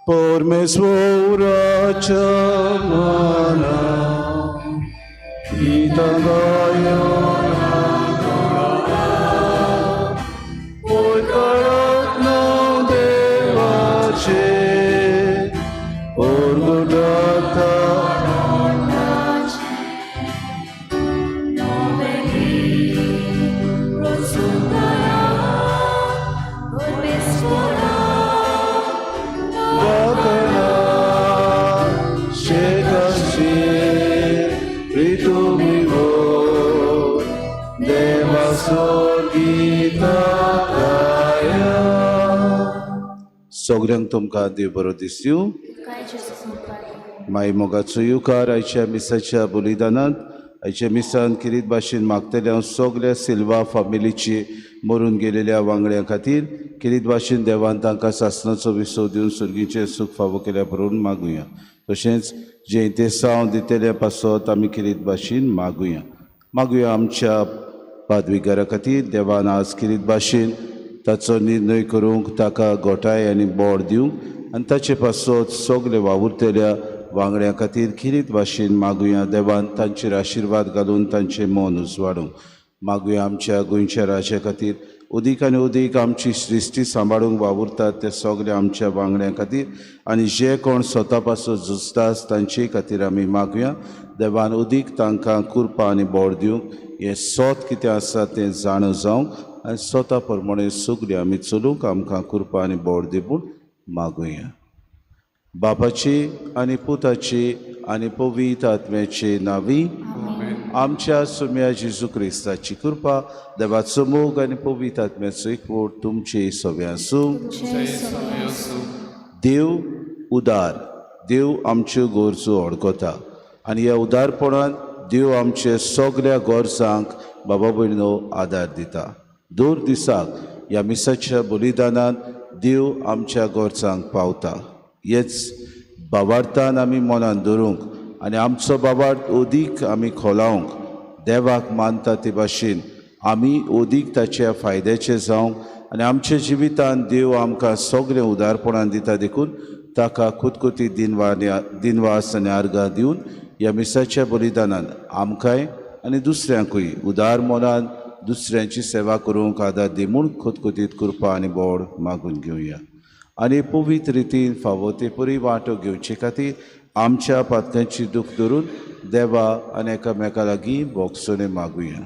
परमेश्वराच्या मना गीतां गायो देवाचे ओरगुडाता वकना शेकशी प्रितुमिवो देवा गीता गाया. सगळ्यांक तुमकां देव बरो दिसयो. माई मोगाचो युकार आयच्या मिसाच्या बलिदानांत आयच्या मिसान किरीत भाशेन मागतले हांव सगल्या सिल्वा फामिलीची मरून गेलेल्या वांगड्यां खातीर किरीत भाशेन देवान तांकां सासणाचो विसव दिवन सुर्गीचें सूख फावो केल्या बरोवन मागुया. तशेंच जें ते साव दितल्या पासत आमी किरीत भाशेन मागुया. मागुया आमच्या पादविगारा खातीर देवान आज किरीत भाशेन ताचो निर्णय करूंक ताका गोठाय आनी बोड दिवंक आनी ताचे पासत सगळे वावुरतल्या वांगड्यां खातीर खिरीत भाशेन मागुया. देवान तांचेर आशिर्वाद घालून तांचें मन उजवाडूंक मागुया. आमच्या गोंयच्या राजा खातीर उदीक आनी उदीक आमची सृश्टी सांबाळूंक वावुरतात ते सगळे आमच्या वांगड्यां खातीर आनी जे कोण स्वता पासून झुजतात तांचे खातीर आमी मागुया. देवान उदीक तांकां कृपा आनी बोड दिवंक हें सोत कितें आसा तें जाणा जावंक आनी स्वता प्रमाणे सगळीं आमी चलूंक आमकां कृपा आनी बोड दिवून मागुया. बापाची आनी पुताची आनी पवित्र आत्म्याची नावी आमच्या सुम्या जेजू क्रिस्ताची कृपा, देवाचो मोग आनी पवित्र आत्म्याचो एकवट तुमचे सगळे आसूं. देव उदार, देव आमच्यो गरजो अडकता आनी ह्या उदारपणान देव आमचे सगळ्या गरजांक बाबा भयणो आदार दिता. दर दिसाक ह्या मिसाच्या बलिदानान देव आमच्या गरजांक पावता. हेच बाबार्थान आमी मनान धरूंक आनी आमचो बाबार्थ अदीक आमी खोलावंक देवाक मानता ते भाशेन आमी अदीक ताच्या फायद्याचें जावंक आनी आमच्या जिवितान देव आमकां सगळें उदारपणान दिता देखून ताका खुतखुती दिनवास आनी आर्गां दिवन ह्या मिसाच्या बलिदानान आमकांय आनी दुसऱ्यांकूय उदार मनान दुसऱ्यांची सेवा करूंक आदार दी म्हूण खुतखुतीत कृपा आनी बोड मागून घेवया. आनी पवित्र रितीन फावो ते परी वांटो घेवचे खातीर आमच्या पातकांची दूख धरून देवा आनी एकामेका लागीं भोगसणें मागुया.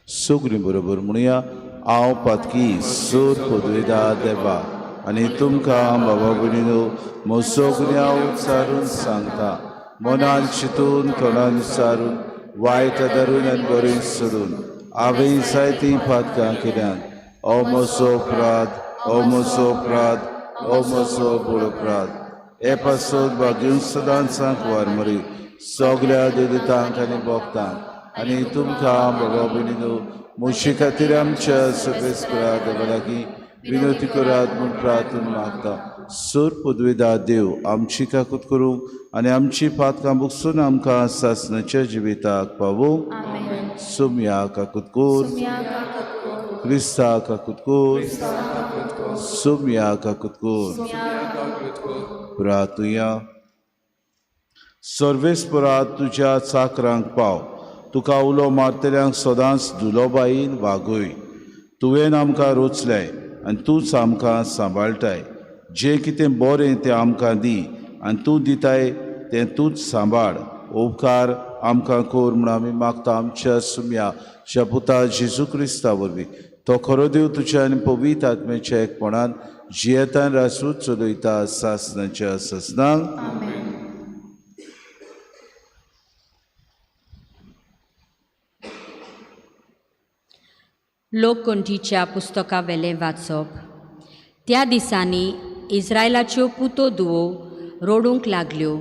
सगळीं बरोबर म्हणुया, हांव पातकी सूर पदवेदा देवा आनी तुमकां बाबा भयणीनो म्हजो गुन्यांव उच्चारून सांगता, मनान चिंतून तोंडान उच्चारून वायट धरून आनी बरें सोडून हांवें जायतीं पातकां केल्यान. ओ म्हजो अपराध, ओ म्हजो अपराध, ओ म्हजो व्हड अपराध. हे पासत भाग्यून सदांच वार मरी सगळ्या दुदितांक आनी भोगतांक आनी तुमकां बाबा भयणीनो म्हजे खातीर आमच्या सर्वेस्परा देवा लागीं विनवती करात म्हूण प्रार्थना मागता. सोर पदवेदा देव आमची काकूत करूंक आनी आमची पातकां बुकसून आमकां सासणाच्या जिविताक पावोवंक. सुम्या काकूत कोर, क्रिस्ता काकूत कोर, सुम्या काकूत कोर. प्रार्थुया. सर्वेस्परा तुज्या चाकरांक पाव, तुका उलो मारतल्यांक सदांच दुलोबायेन वागय. तुवें आमकां रोचलें आनी तूंच आमकां सांबाळटाय. जें कितें बरें तें आमकां दी आनी तूं दिताय तें तूंच सांबाळ. उपकार आमकां कोर म्हूण आमी मागता आमच्या सुम्या पुता जेजू क्रिस्ता वरवीं. तो खरो देव तुज्या आनी पवित्र आत्म्याच्या एकपणान जियेतान रासूच चलयता सासणाच्या सासणाक. लोकगंठीच्या पुस्तकावेलें वाचप. त्या दिसांनी इस्रायलाच्यो पुतो दुवो रडूंक लागल्यो.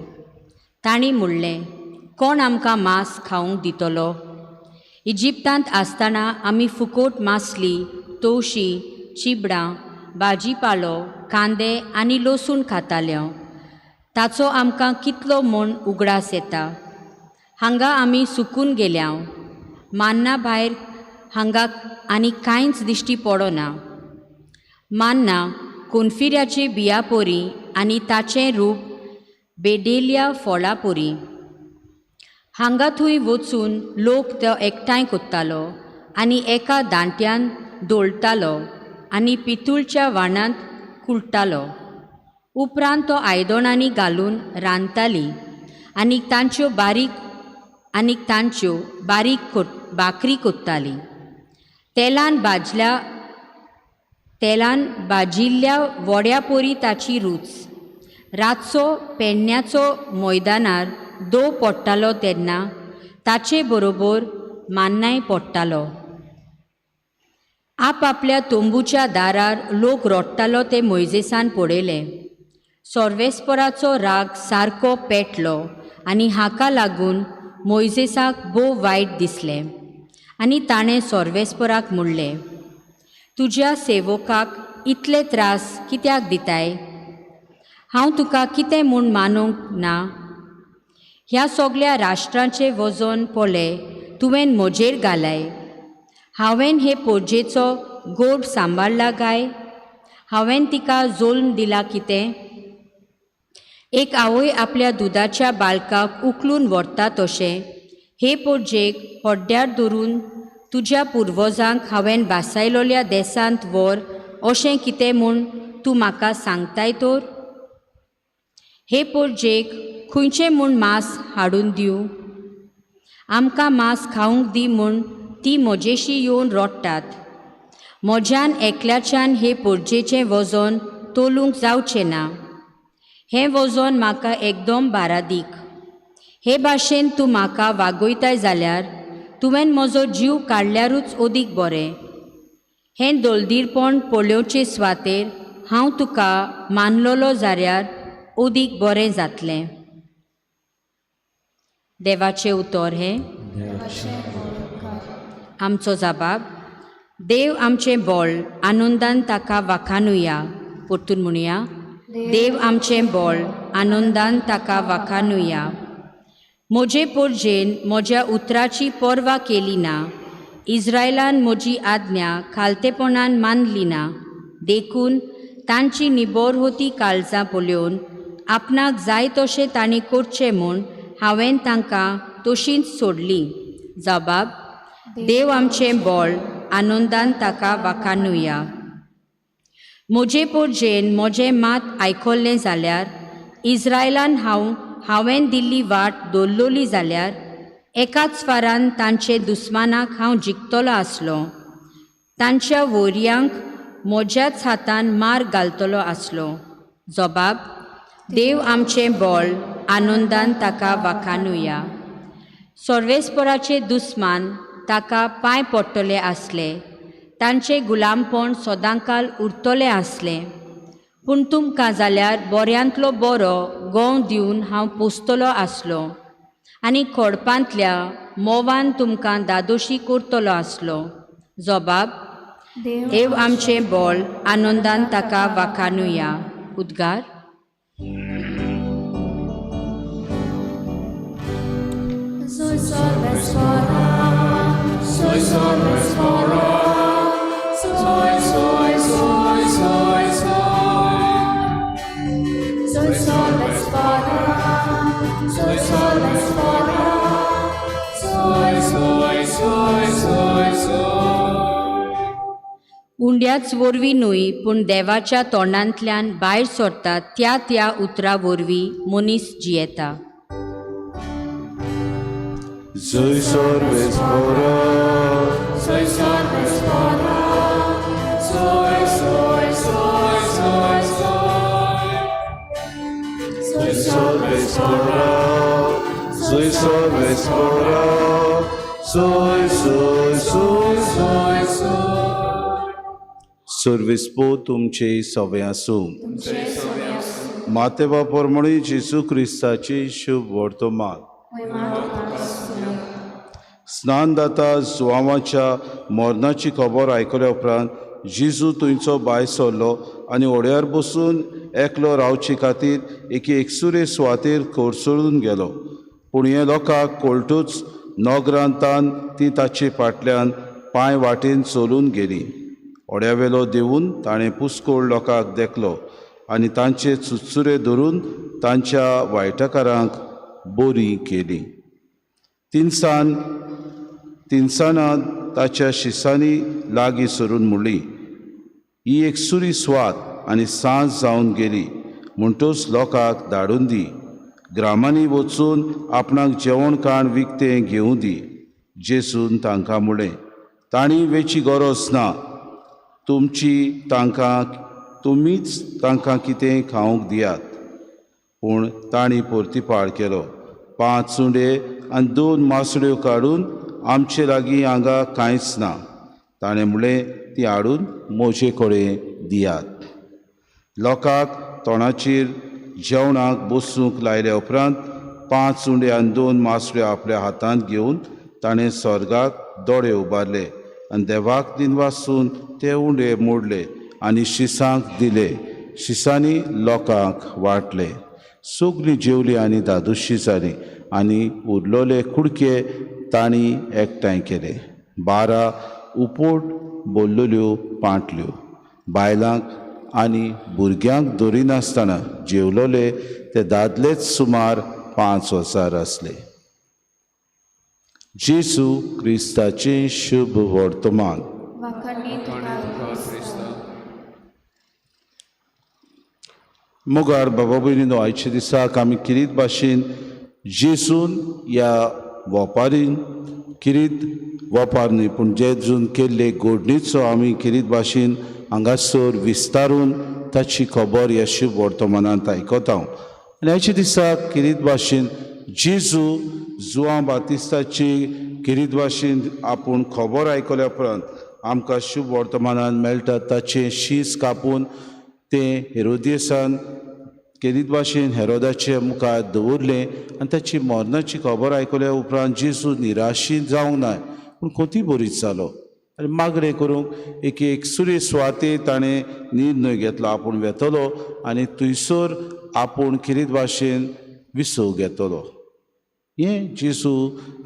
तांणी म्हणलें, कोण आमकां मांस खावंक दितलो? इजिप्तांत आसतना आमी फुकोट मासली, तवशी, चिबडां, भाजीपालो, कांदे आनी लसूण खाताले. ताचो आमकां कितलो म्हूण उगडास येता. हांगा आमी सुकून गेल्यांव, मान्ना भायर हांगा आनी कांयच दिश्टी पडना। मान्ना कोनफिऱ्याचे बियापोरी आनी ताचें रूप बेडेल्या फोळापोरी। हांगा थंय वचून लोक तो एकठांय कोत्तालो आनी एका दांट्यान दोळटालो आनी पितूळच्या वाणांत कुलटालो। उपरांत तो आयदनांनी घालून रांदताली आनी तांच्यो बारीक भाकरी कोत्ताली। तेलान भाजिल्ल्या वड्यापोरी ताची रूच। रातचो पेडण्याचो मैदानार दो पडटालो तेन्ना ताचे बरोबर मान्नाय पडटालो। आपआपल्या तंबूच्या दारार लोक रडटालो ते मोयजेसान पळयलें। सर्वेस्पराचो राग सारको पेटलो आनी हाका लागून मोयजेसाक भोव वायट दिसलें आनी ताणें सर्वेस्पराक म्हणलें, तुज्या सेवकाक इतले त्रास कित्याक दिताय? हांव तुका कितें म्हूण मानूंक ना? ह्या सगळ्या राष्ट्रांचें वजन पळय तुवें म्हजेर घालाय। हांवें हे पोरजेचो गोड सांबाळ्ळा काय? हांवें तिका जोल्म दिला कितें? एक आवय आपल्या दुदाच्या बालकाक उखलून व्हरता तशें हे पोरजेक हड्ड्यार धरून तुज्या पुर्वजांक हांवें भासायलोल्या देसांत व्हर अशें कितें म्हूण तूं म्हाका सांगताय तर? हे पोरजेक खंयचें म्हूण मांस हाडून दिवं? आमकां मांस खावंक दी म्हूण ती म्हजेशी येवन रडटात। म्हज्यान एकल्याच्यान हे पोरजेचें वजन तोलूंक जावचें ना। हें वजन म्हाका एकदम बारादीक। हे भाशेन तूं म्हाका वागयताय जाल्यार तुवें म्हजो जीव काडल्यारूच अदीक बरें। हें दलदीरपण पळोवचे सुवातेर हांव तुका मानलोलो जाल्यार अदीक बरें जातलें। देवाचें उतर हें। आमचो जबाब, देव आमचें बळ, आनंदान ताका वाखानुया। परतून म्हणुया, देव आमचें बळ, आनंदान ताका वाखानुया। म्हजे पोरजेन म्हज्या उतराची पर्वा केली ना, इस्रायलान म्हजी आज्ञा खालतेपणान मानली ना, देखून तांची निबोरहोती काळजां पळोवन आपणाक जाय तशें तांणी करचें म्हूण हांवें तांकां तशींच सोडली। जबाब, देव आमचें बळ, आनंदान ताका वाखानुया। म्हजे पोरजेन म्हजें मात आयकल्लें जाल्यार, इस्रायलान हांवें दिल्ली वाट दवरलोली जाल्यार एकाच फारान तांचे दुस्मानाक हांव जिखतलो आसलो, तांच्या वोरयांक म्हज्याच हातान मार घालतलो आसलो। जबाब, देव आमचें बळ, आनंदान ताका वाखानुया। सर्वेस्पराचे दुस्मान ताका पांय पडटले आसले, तांचे गुलामपण सदांकाल उरतलें आसलें। पूण तुमकां जाल्यार बऱ्यांतलो बरो गोंव दिवन हांव पोसतलो आसलो आनी खोडपांतल्या मोवान तुमकां दादोशी करतलो आसलो। जबाब, देव आमचें बळ, आनंदान ताका वाखानुया। उद्गार। उंड्याच वरवीं न्हय पूण देवाच्या तोंडांतल्यान भायर सरता त्या त्या उतरा वरवीं मनीस जियेता। Soy sorvespora, soy sorvespora, soy, soy, soy, soy, soy. Soy sorvespora, soy sorvespora, soy, soy, soy, soy, soy. सर्वेस्पो तुमचे सवे आसूं। माते बापोरमणी जेजू क्रिस्ताची शुभ वर्तमान। स्नानदाता जुवांवाच्या मरणाची खबर आयकल्या उपरांत जेजू थंयचो भायर सरलो आनी होड्यार बसून एकलो रावचे खातीर एके एकसुरे सुवातेर कोसळून गेलो। पूण हें लोकांक कोळटूच नोगरांतान ती ताचे फाटल्यान पांय वाटेन चलून गेली. ओड्यावेलो देवून ताणें पुस्कोळ लोकांक देखलो आनी तांचे चुचुरे धरून तांच्या वायटकारांक बरी केली. तिनसानां ताच्या शिसांनी लागीं सरून म्हणली, ही एक सुरी स्वात आनी सांज जावन गेली, म्हणटूच लोकांक धाडून दी, ग्रामांनी वचून आपणाक जेवण खाण विकतें घेवं दी. जेसून तांकां म्हणलें, तांणी वेची गरज ना, तुमची तांकां तुमीच तांकां कितें खावंक दियात. पूण तांणी परतिपाळ केलो, 5 उंडे आनी 2 मासड्यो काडून आमचे लागीं हांगा कांयच ना. ताणें म्हणलें, ती हाडून म्हजे कडेन दियात. लोकांक तोंडाचेर जेवणाक बसूंक लायल्या उपरांत 5 उंडे आनी 2 मासड्यो आपल्या हातांत घेवन ताणें स्वर्गाक दोळे उबारले आनी देवाक दिनवासून ते उंडे मोडले आनी शिसांक दिले. शिसांनी लोकांक वांटले. सगळीं जेवलीं आनी धादोशी जालीं आनी उरलोले कुडके तांणी एकठांय केले. 12 उपोट बोल्लल्यो पांटल्यो. बायलांक आनी भुरग्यांक धरिनासतना जेवलोले ते दादलेच सुमार 5000 आसले. जेजू क्रिस्ताचें शुभ वर्तमान. मुगार बाबा भयणीनो, आयच्या दिसाक आमी किरीत भाशेन जेजून ह्या वोपारीन किरीत वोपार न्हय पूण जेजून केल्ले गोडणीचो आमी किरीत भाशेन हांगासर विस्तारून ताची खबर ह्या शुभ वर्तमानांत आयकता. आनी आयच्या दिसाक किरीत भाशेन जेजू जुआंव बातिस्ताची किरीत भाशेन आपूण खबर आयकल्या उपरांत आमकां शुभ वर्तमानान मेळटा ताचें शीस कापून तें हेरोदेसान केरीत भाशेन हेरोदाचे मुखार दवरलें आनी ताची मरणाची खबर आयकल्या उपरांत जेजू निराशी जावंक ना पूण खोती बरीच जालो आनी मागणें करूंक एक एक सुरी सुवाते ताणें निर्णय घेतलो आपूण वेतलो आनी थंयसर आपूण किरीत भाशेन विसव घेतलो. हें जेजू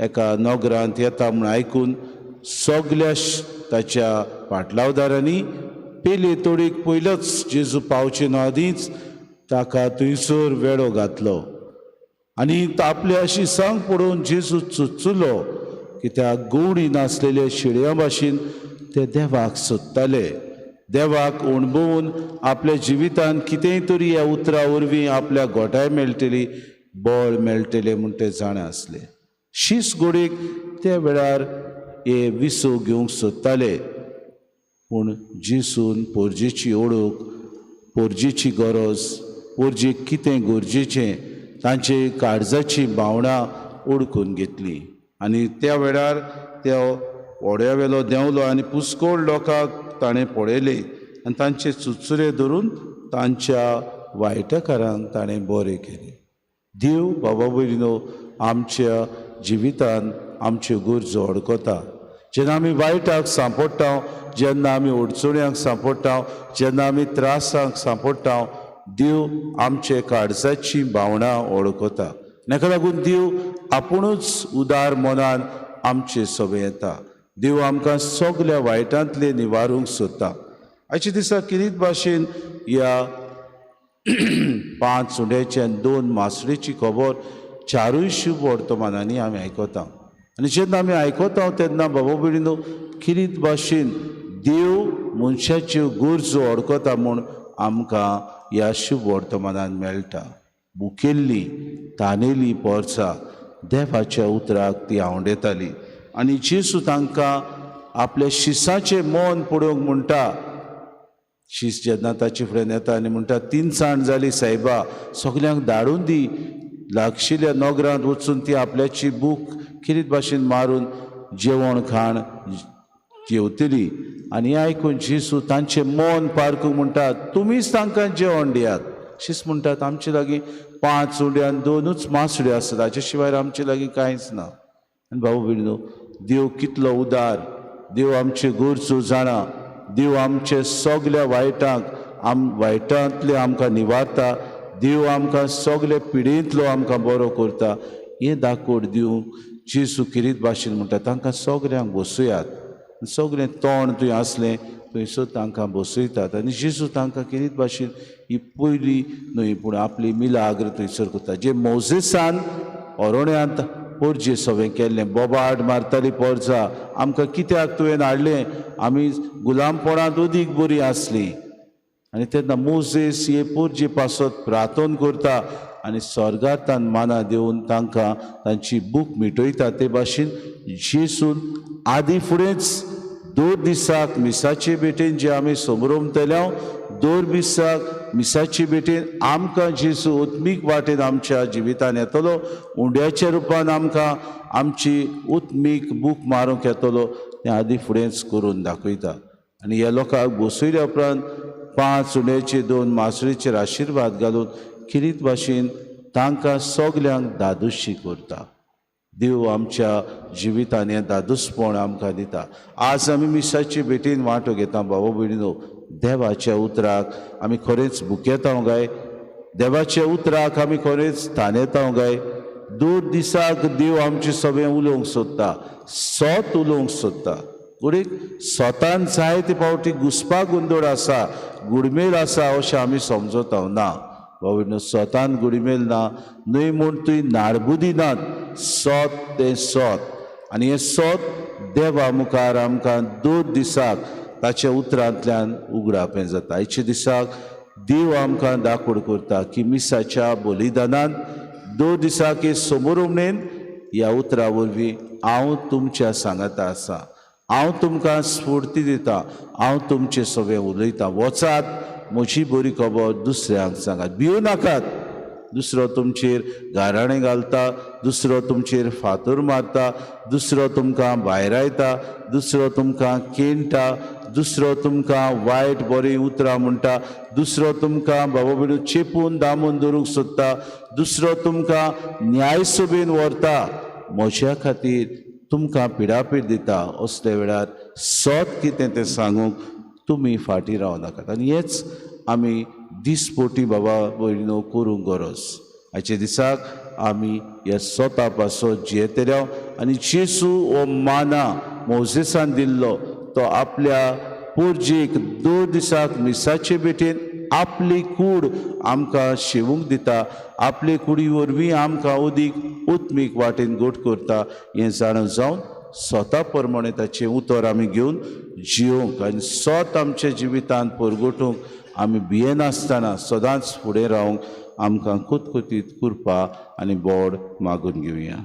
एका नगरांत येता म्हूण आयकून सगल्या ताच्या पाटलावदारांनी पेले तोडीक पयलोच जेजू पावचे न्हू आदींच ताका थंयसर वेळो घातलो आनी आपल्या शिसांक पळोवन जेजू चुचुलो कित्याक गोवणी नासलेले शेळयां भाशेन ते देवाक सोदताले. देवाक अणभवून आपल्या जिवितान कितेंय तरी ह्या उतरां वरवीं आपल्या गोठाय मेळटली, बळ मेळटलें म्हूण ते जाणा आसले. शीस गोडीक त्या वेळार हे विसव घेवंक सोदताले पूण जेजून पोरजेची ओळख, पोरजेची गरज, पोरजेक कितें गरजेचें तांचे काळजाची भावनां ओळखून घेतली आनी त्या वेळार त्या व्हड्या वेलो देंवलो आनी पुस्कोळ लोकांक ताणें पळयले आनी तांचे चुचुरे धरून तांच्या वायटकारांक ताणें बरें केलें. देव बाबा भयणीनो आमच्या जिवितान आमच्यो गरजो अडकता. जेन्ना आमी वायटाक सांपडटा, जेन्ना आमी अडचण्यांक सांपडटा, जेन्ना आमी त्रासांक सांपडटा, देव आमचे काळजाची भावनां वळखता. ताका लागून देव आपुणूच उदार मनान आमचे सभे येता. देव आमकां सगल्या वायटांतले निवारूंक सोदता. आयच्या दिसा किरीत भाशेन ह्या 5 उंड्याची आनी 2 मासळेची खबर 4 शुभ वर्तमानांनी आमी आयकता. आनी जेन्ना आमी आयकता तेन्ना बाबा भयणीनो किरीत भाशेन देव मनशाच्यो गरजो अडकता म्हूण आमकां ह्या शुभ वर्तमानान मेळटा. मुखेल्ली तानेली पोरसा देवाच्या उतराक ती आवडेताली आनी जेजू तांकां आपल्या शिसाचें मन पळोवंक म्हणटा. शीस जेन्ना ताचे फुडें येता आनी म्हणटा, 3 जाली सायबा, सगल्यांक धाडून दी. लागशिल्ल्या नगरांत वचून ती आपल्याची बूक किरीत भाशेन मारून जेवण खाण जेवतली. आनी हें आयकून जेजू तांचें मन पारखूंक म्हणटा, तुमीच तांकां जेवण दियात. शीस म्हणटात, आमचे लागीं 5 उंडे आनी 2 मासड्यो आसात, हाचे शिवाय आमचे लागीं कांयच ना. आनी भाऊ भयणीनो, देव कितलो उदार, देव आमचे गरजो जाणा, देव आमचे सगल्या वायटांक वायटांतले आमकां निवारता, देव आमकां सगले पिडेंतलो आमकां बरो करता. हें दाकोड दिवंक जेजू किरीत भाशेन म्हणटा तांकां सगल्यांक बसयात. सगळें तोंड थंय आसलें थंयसर तांकां बसयतात आनी जेजू तांकां किरीत भाशेन ही पयली न्हय पूण आपली मिलाग्र थंयसर करता. जे मोजेसान अरण्यांत पोरजे सवें केल्लें, बोबाट मारताली पोरजा, आमकां कित्याक तुवें हाडलें, आमी गुलामपणांत उदीक बरी आसली. आनी तेन्ना मोजेस हे पोरजे पासत प्रार्थन करता आनी स्वर्गांत माना दिवन तांकां तांची बूक मिटयता. ते भाशेन जेजून आदी फुडेंच दर दिसाक मिसाचे भेटेन जे आमी समरमतले, दर दिसाक मिसाचे भेटेन आमकां जेजू उत्मीक वाटेन आमच्या जिवितान येतलो, उंड्याच्या रुपान आमकां आमची उत्मीक बूक मारूंक येतलो, तें आदी फुडेंच करून दाखयता. आनी ह्या लोकांक बसयल्या उपरांत 5 उंड्याचे 2 मासळेचेर आशिर्वाद घालून किरीत भाशेन तांकां सगल्यांक दादोशी करता. देव आमच्या जिवितान हें दादोसपण आमकां दिता. आज आमी मिसाचे भेटीन वांटो घेता. भाव भयणीनो, देवाच्या उतराक आमी खरेंच भुकेता काय? देवाच्या उतराक आमी खरेंच तानेता काय? दर दिसाक देव आमचे सगळें उलोवंक सोदता, सोत उलोवंक सोदता. घडयेक सोतान जायते फावटी घुसपा गोंदळ आसा, गुडमेल आसा अशें आमी समजता. ना भाव भयणीनो, सोतान गुडमेल ना न्हय म्हूण तुवें नाडबुदी नात. सोत तें सोत आनी हें सोत देवा मुखार आमकां दर दिसाक ताच्या उतरांतल्यान उगडापें जाता. आयच्या दिसाक देव आमकां दाखोड करता की मिसाच्या बलिदानान दर दिसाक हे समोर ह्या उतरा वरवीं हांव तुमच्या सांगाता आसा, हांव तुमकां स्फूर्ती दिता, हांव तुमचे सगळें उलयतां. वचात म्हजी बरी खबर दुसऱ्यांक सांगात, भिवू नाकात. दुसरो तुमचेर गाराणें घालता, दुसरो तुमचेर फातर मारता, दुसरो तुमकां भायरायता, दुसरो तुमकां केणटा, दुसरो तुमकां वायट बरीं उतरां म्हणटा, दुसरो तुमकां बाबा भयणीनो चेपून दामून दवरूंक सोदता, दुसरो तुमकां न्यायसभेन व्हरता, म्हज्या खातीर तुमकां पिडापीड दिता. असल्या वेळार सत कितें तें सांगूंक तुमी फाटीं रावं नाकात. आनी हेच आमी दिसपोटी बाबा भयणीनो करूंक गरज. आयच्या दिसाक आमी ह्या सोता पासत जियेतले आनी जेजू हो माना मोजेसान दिल्लो तो आपल्या पोरजेक दर दिसाक मिसाचे भेटेन आपली कूड आमकां शेवूंक दिता, आपले कुडी वरवीं आमकां उदीक उत्मीक वाटेन गोट करता. हें जाणा जावन स्वता प्रमाणे ताचें उतर आमी घेवन जियोवंक आनी स्वत आमच्या जिवितांत परगटूंक आमी भियेनासतना सदांच फुडें रावंक आमकां कुतकुतीत कृपा आनी बोड मागून घेवया.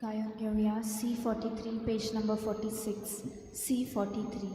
गायन घेवया C43 page number 46 C43.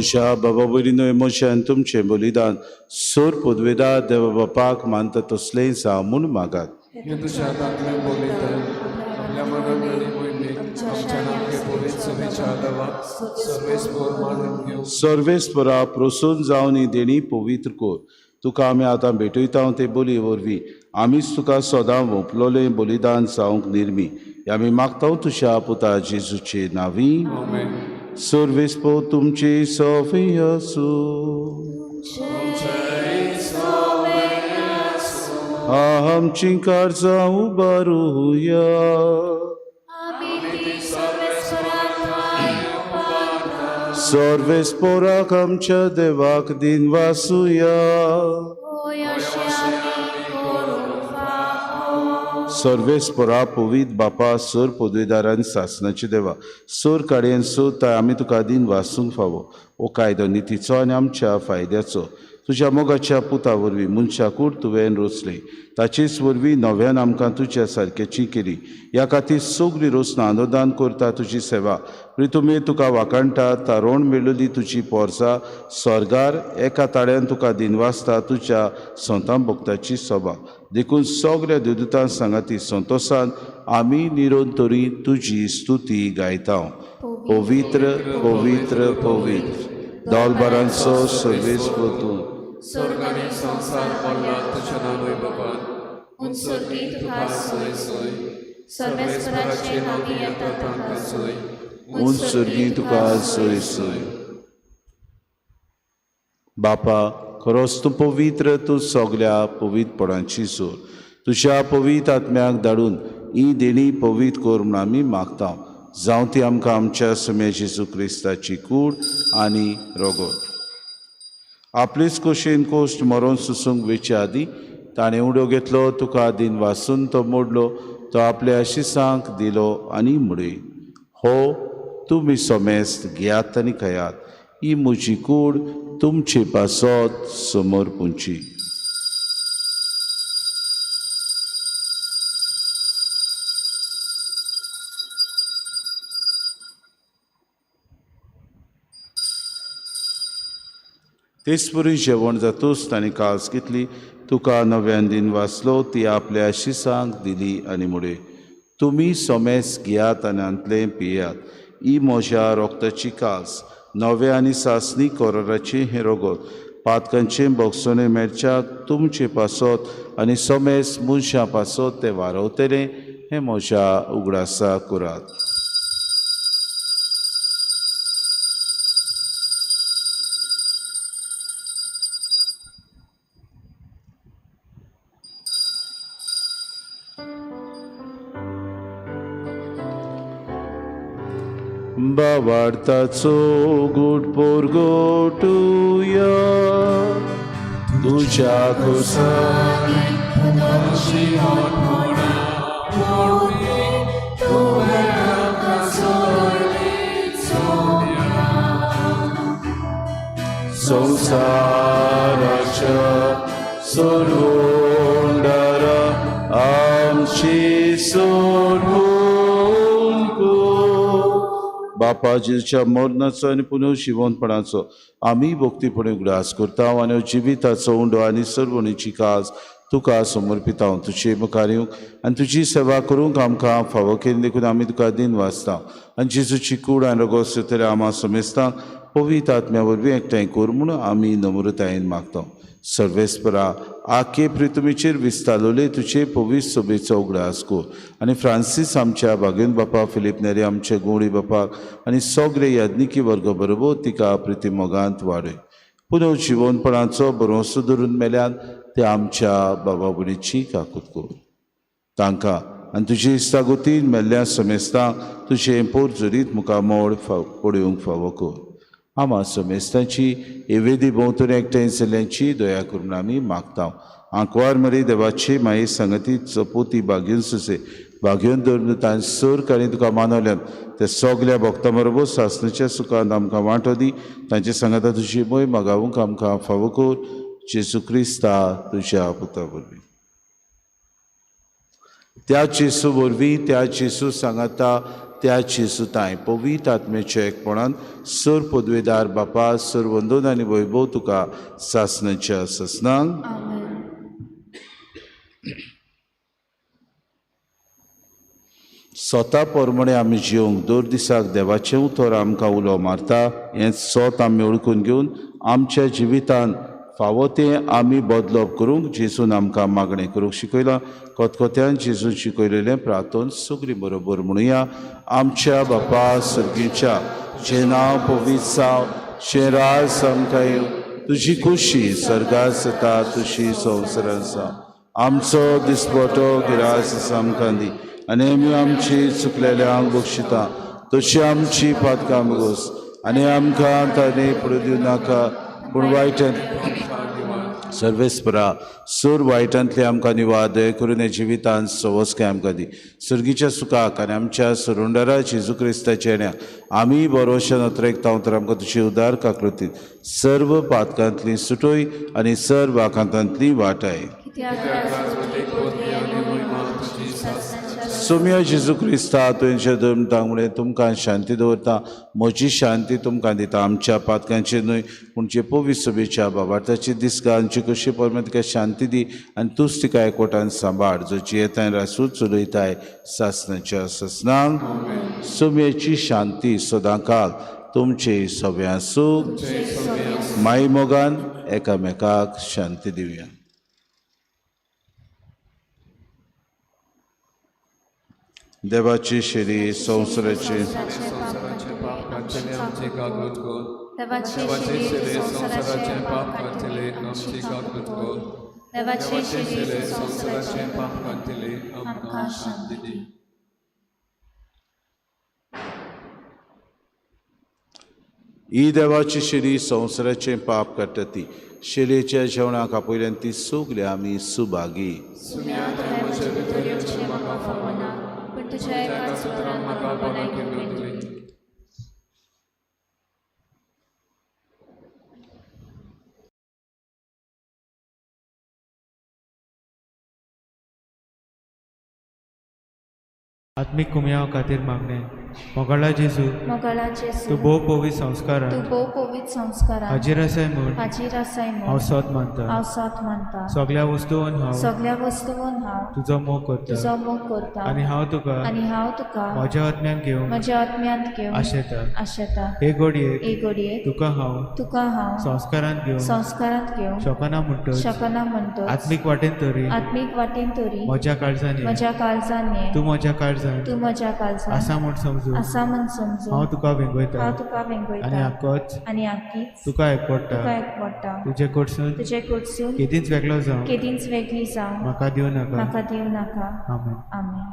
म्हज्या बाबा भयणीनो, म्हजें आनी तुमचें बलिदान सोर पदवेदा देवा बापाक मानता तसलें जावं म्हूण मागात. हे तुज्या हातांतलें बलिदान आपल्या मनान आनी मोहिमेक आमच्या नामके पवित्र सभेच्या आदावा सर्वेस्पोर मानून घेवं. सर्वेस्परा प्रसन्न जावन ही देणी पवित्र कर. तुका आमी आतां भेटयता ते बोली वरवीं आमीच तुका सदां वोंपलोलें बलिदान जावंक निर्मी. आमी मागता तुज्या पुता जेजूचे नांवी. आमेन. सर्वेस्पोर तुमची सोफी आसूं. आमची कार्जां उबारुया. सर्वेस्पोराक आमच्या देवाक दिन वासुया. सर्वेस्पोरा पवित्र बापा सोर पदवेदारान सासनाचे देवा सोर काडयेन सोर आमी तुका दिन वासूंक फावो. ओ कायदो नितीचो आनी आमच्या फायद्याचो तुज्या मोगाच्या पुता वरवीं मनशा कूड तुवें रोचली, ताचेच वरवीं नव्यान आमकां तुज्या सारक्याची केली. ह्या खातीर सगळी रोसना अनुदान करता तुजी सेवा. प्रितुमे तुका वाखाणटा तारोण मेळिल्ली तुजी पोरसा स्वर्गार एका ताळ्यान तुका दिनवासता तुज्या संतां भक्ताची सभा. देखून सगळ्या देवदूतां सांगाती संतोसान आमी निरंतरी तुजी स्तुती गायता. पवित्र पवित्र पवित्र दोलबारांचो सर्वेस्पोर तूं. स्वर्ग आनी संवसार पडला तुज्या नांवय बापान, उंचोरगी तुका सोय सोय, सर्वेस्पराचे नांवी येता तांकां सोय, उंच सर्गी तुका सोय सोय. बापा खरोच तूं पवित्र, तूं सगल्या पवित्रपणाची सोर. तुज्या पवित्र आत्म्याक धाडून ही देणी पवित्र कर म्हूण आमी मागता. जावं ती आमकां आमच्या सुम्या जेजू क्रिस्ताची कूड आनी रगत. आपलेच कोशेन कोश्ट मरोन सुसूंक वेचे आदीं ताणें उडो घेतलो, तुका दिन वासून तो मोडलो, तो आपल्या आशिसांक दिलो आनी म्हणलें, हो तुमी समेस्त घेयात आनी खायात, ही म्हजी कूड तुमचे पासत समोर पुंची. तेचपरी जेवण जातूच ताणें कास घेतली, तुका नव्यान दिन वाचलो, ती आपल्या आशिसांक दिली आनी म्हणलें, तुमी सोमेस घेयात आनी हांतलें पियात, ही म्हज्या रोगताची कास, नव्या आनी सासणी कोराराचें हें रगत, पातकांचें भोगसणें मेळच्याक तुमचे पासत आनी सोमेस मनशां पासत तें वारवतलें, हें म्हज्या उगडासा करात. बावार्ताचो गुड पोरगोटुया तुज्या खोसानी संवसाराच्या सोडवणदारा आमची सोडवण कर. बापा जेजूच्या मरणाचो आनी पुनर्जिवंतपणाचो आमी भक्तीपणे उगडास करता आनी जिविताचो उंडो आनी सर्वणीची काज तुका समर्पिता. तुजे मुखार येवंक आनी तुजी सेवा करूंक आमकां फावो केली देखून आमी तुका दिन वाचता. आनी जेजूची कूड आनी रगत सोदतले आमा समेस्तांक पवित्र आत्म्या वरवीं एकठांय कर म्हूण आमी नम्रतायेन मागता. सर्वेस्परा आखे प्रितुमीचेर विस्तारलोले तुजे पवित्र सोबेचो उगडास कर आनी फ्रांसीस आमच्या भागेन बापा, फिलीप नेरी आमच्या गुवडी बापाक आनी सगळे याज्ञिकी वर्ग बरोबर तिका प्रितीमोगांत वाडय. पुनर्जिवनपणाचो भरवंसो धरून मेल्यान ते आमच्या बाबा भयणीची काकूत कर. तांकां आनी तुजे इस्तागोतीन मेल्ल्या समेस्तांक तुजें पोर जरीत मुखामोड पळोवंक फावो कर. आमा समेस्तांची एवेदी भोंवतणी एकठांय जाल्ल्यांची दया करून आमी मागता. आंकवार मरी देवाची माई संगती चपोती भाग्यून सुसे भाग्यून धरून तांचे सर काणी तुका मानवल्यान ते सगल्या भक्तां बरोबर सासणाच्या सुखान आमकां वांटो दी. तांचे सांगाता तुजी मोय मागावूंक आमकां फावो कर. जेजू क्रिस्ता तुज्या पुता वरवीं. त्या जेजू वरवीं, त्या जेजू सांगाता, त्या जेजू तांय पवित्र आत्म्याच्या एकपणान सर पदवेदार बापा सर वंदन आनी वैभव तुका सासणाच्या सासणांक. आमेन. स्वता प्रमाणे आमी जिवंक दर दिसाक देवाचें उतर आमकां उलो मारता. हें सोत आमी वळखून घेवन आमच्या जिवितान फावो तें आमी बदलप करूंक जेजून आमकां मागणें करूंक शिकयलां. खतखत्यान जेजून शिकयलेलें प्रार्थन सगळीं बरोबर म्हणुया. आमच्या बापा सर्गीच्या, जें नांव पवित्र जावं, जें राज आमकां येवं, तुजी खुशी सर्गात जाता तशी संवसारांत जावं. आमचो दिसपटो गिरास आमकां दी आनी आमी आमची चुकलेल्यांक बक्षिता तशी आमची पातकां गोस आनी आमकां ताणें पडूं दिवं नाका पूण वायट सर्वेस्परा सूर वायटांतले आमकां निवार दया करून ह्या जिवितांत सवस्काय आमकां दी. सर्गीच्या सुखाक आनी आमच्या सरुंडरा जेजू क्रिस्ताच्या येण्याक आमी बरोवच्या नत्रेक तर आमकां तुजी उदार काकृतीत सर्व पातकांतली सुटोय आनी सर्व आकांतांतली वाटाय. सोम्या जेजू क्रिस्ता तुंयच्या धर्म मुळे तुमकां शांती दवरता, म्हजी शांती तुमकां दिता. आमच्या पातकांचे न्हय पूण जे पवित्र सभेच्या बाबार्थाची दिसगांची कशी परमें तिका शांती दी आनी तूंच तिका एकवटान सांबाळ, जो जियेताय रासूच चलयताय सासणाच्या सासणांक. सोम्याची शांती सदांकाल तुमचे सगळ्यां सूख माई मोगान एकामेकाक शांती दिवया. देवाची शिरी संवसाराची पाप काडटले आमची कागद कर. देवाचे देवाचे शिरी शिरे संवसाराचे संवसाराचें पाप पाप काडटले काडटले आमची आमची कागद कागद कर. कर. देवाचे देवाचे शिरी शिरे संवसाराचे संवसाराचें पाप काडटले आमकां आमकां शांती शांती दी. दी. ही देवाची शिरी संवसाराचें पाप काडटा ती शिरेच्या जेवणाक आपयल्यान ती सगळी आमी सुभागी. सुम्या तुवें म्हजे भितर येवचें म्हाका फावना, पूण तुज्या एकाच उतरान म्हाका भलायकी मेळटली. आत्मीक कुमयाव खातीर मागणें. मोगाळा जेजू, मोगाळा जेजू, तूं भोव पवित्र संस्कारान तूं भोव पवित्र संस्कारान हाजीर आसाय म्हूण हाजीर आसाय हांव म्हूण सोद मानता. हांव सोद मानता. सगळ्या वस्तून हांव सगळ्या वस्तून हांव तुजो मोग करता तुजो मोग करता आनी हांव तुका आनी हांव तुका म्हज्या आत्म्यान घेवंक म्हज्या आत्म्यांत घेवन आशेता. आशेता. हे घडयेक हे घडयेक तुका हांव तुका हांव संस्कारान घेवंक संस्कारांत घेवंक शकना म्हणटच शकना म्हणटच आत्मीक वाटेन तरी आत्मीक वाटेन तरी म्हज्या काळजान ये. म्हज्या काळजान ये. तूं म्हज्या काळजान तूं म्हज्या काळजान आसा म्हूण समजून आसा म्हूण समजून हांव तुका वेंगयता हांव तुका आनी वेंगयता आकोच आनी आकीच तुका एकवडटा. तुका एकवडटा. तुजे कडसून तुजे कडसून केदींच वेगळो जावं केदींच वेगळी जावं म्हाका दिवं नाका. म्हाका दिवं नाका. आमेन. आमेन.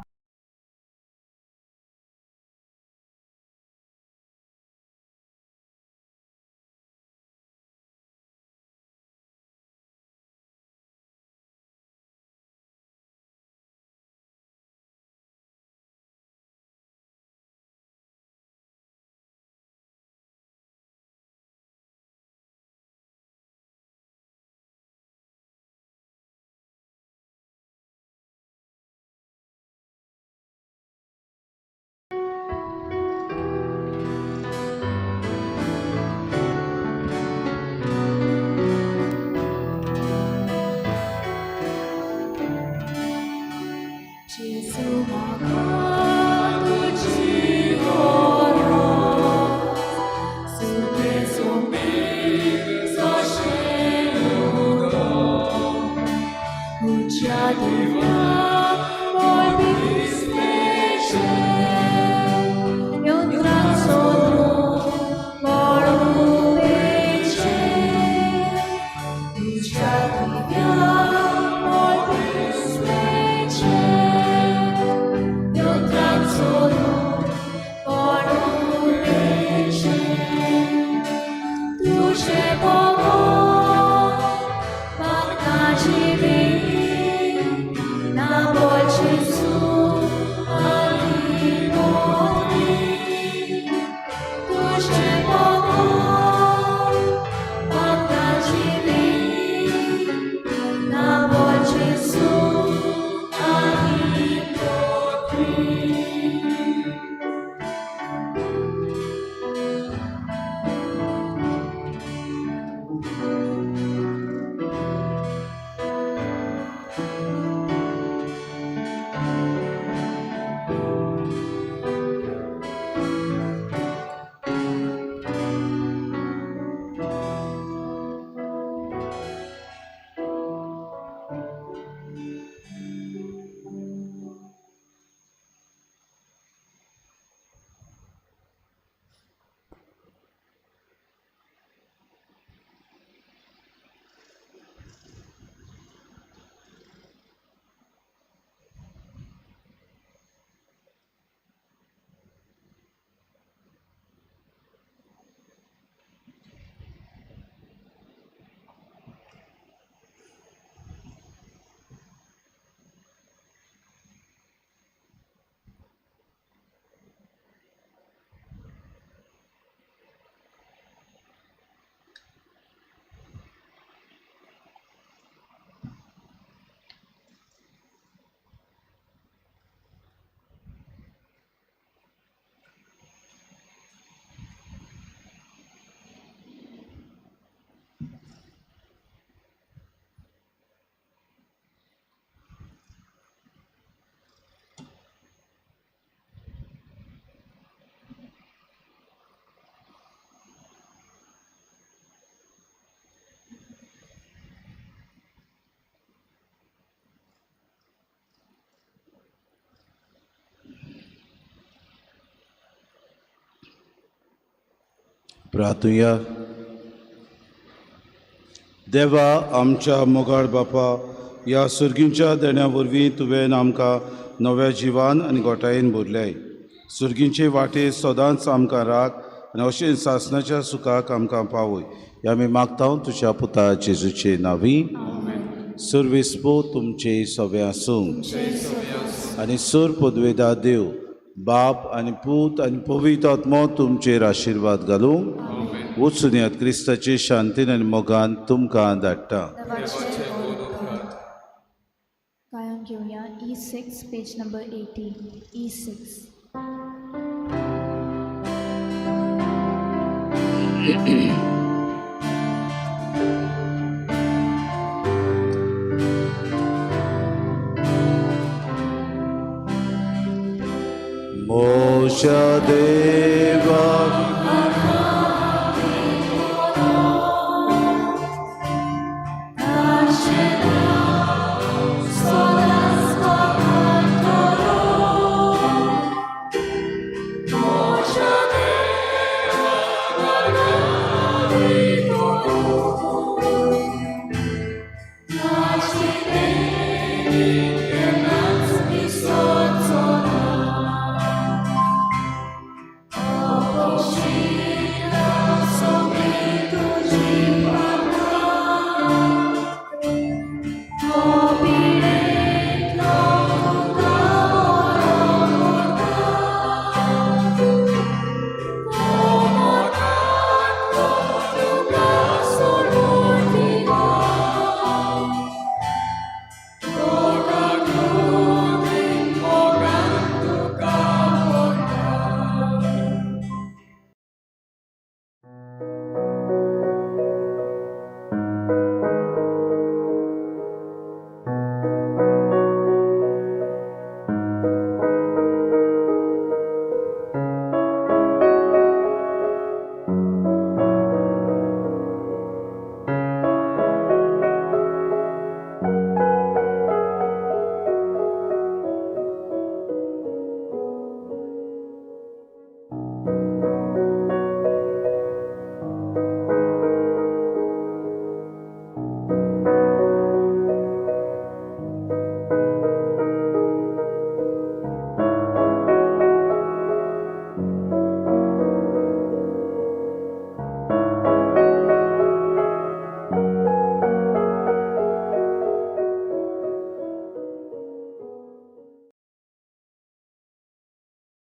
प्रार्थुया. देवा आमच्या मोगाळ बापा, ह्या सुर्गींच्या देण्या वरवीं तुवें आमकां नव्या जिवान आनी गोटायेन भरल्याय. सुर्गींचे वाटे सदांच आमकां राख आनी अशें सासणाच्या सुखाक आमकां पावय. ह्या आमी मागता तुज्या पुता जेजूचे नांवी. सुर्विस्पो तुमचे सगळे आसूं आनी सूर पदवेदा देव बाप आनी पूत आनी पवित्र आत्मो तुमचेर आशिर्वाद घालूं. वचून यात क्रिस्ताचे शांतीन आनी मोगान तुमकां धाडटा. गायन घेवया E6, page number 80, E6. मोशा देवा